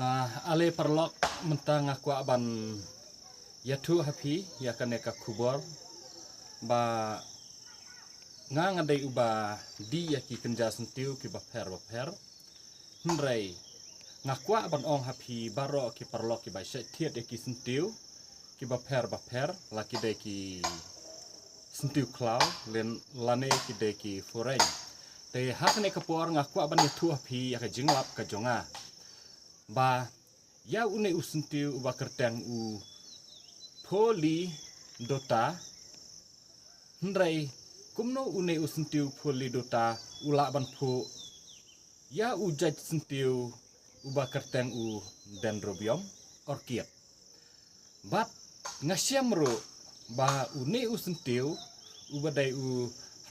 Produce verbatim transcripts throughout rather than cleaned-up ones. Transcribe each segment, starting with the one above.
Ah, ale paralok, mynta nga kwah ban ïathuh ha phi ïa kane ka khubor ba nga nga dei uba die ïa ki kynja syntiew kiba pher ba pher. Hynrei nga kwah ban ong ha phi baroh ki paralok kiba shait thied ïa ki syntiew kiba pher ba pher, la ki dei ki syntiew khlaw lane ki dei ki foreign. Te ha kane ka por nga kwah ban ïathuh ha phi ïa ka jinglap ka jong nga ba ïa une u syntiew uba kyrteng u Polydota. Hynrei kumno une u syntiew Polydota u lah ban phuh ïa u jait syntiew uba kyrteng u Dendrobium orchid? Bad nga shem ruh ba une u syntiew uba dei u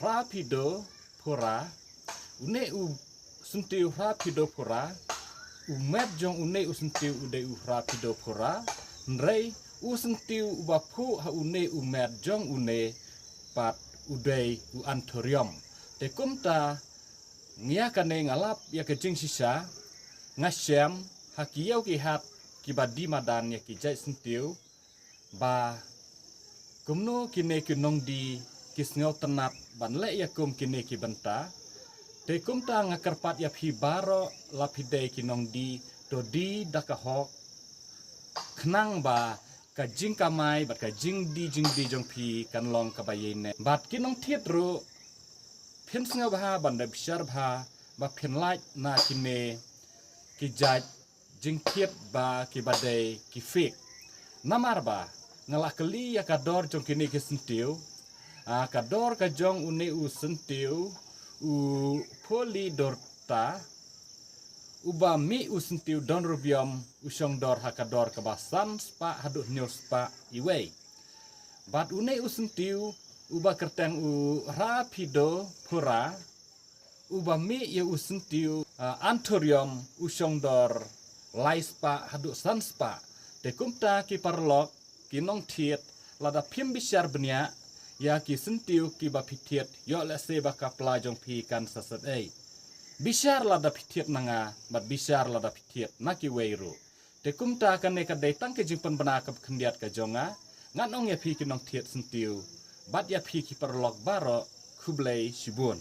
Rhaphidophora, une u syntiew Rhaphidophora, u met jong une u syntiew u dei u Rhaphidophora, hynrei u syntiew uba phuh ha une u met jong une pat u dei u Anthurium. Te kumta ïa kane nga lap ïa ka jingshisha, nga shem ha ki ïew ki hat kiba die madan ïa ki jait syntiew ba kumno kine ki nongdie ki sngewtynnat ban leh ïa kum kine ki bynta. Te kumta nga kyrpad ïa phi baroh, la phi dei ki nongdie, to die da ka hok, khnang ba ka jingkamai bad ka jingdie jingdie jong phi kan long kaba ïai neh. Bad ki nongthied ruh, phin sngewbha ban da bishar bha ba phin lait na kine ki jait jingthied ba kiba dei ki fake. Namar ba nga la kylli ïa ka dor jong kine ki syntiew, ah, ka dor ka jong une u syntiew u Polydota uba mih u syntiew Dendrobium u shong dor ha ka dor kaba san spah haduh hynñiew spah iwei. Bad une u syntiew uba kyrteng u Rhaphidophora uba mih ïa u syntiew, ah, Anthurium u shong dor lai spah haduh san spah. Te kumta ki paralok, ki nongthied, lada phim bishar bniah ïa ki syntiew kiba phi thied, ïoh lehse ba ka pla jong phi kan sa set ei. Bishar lada phi thied na nga bad bishar lada phi thied na kiwei ruh. Te kumta kane ka dei tang ka jingpynbna kaba khyndiat ka jong nga. Ngan ong ïa phi ki nongthied syntiew bad ïa phi ki paralok baroh, khublei shibun.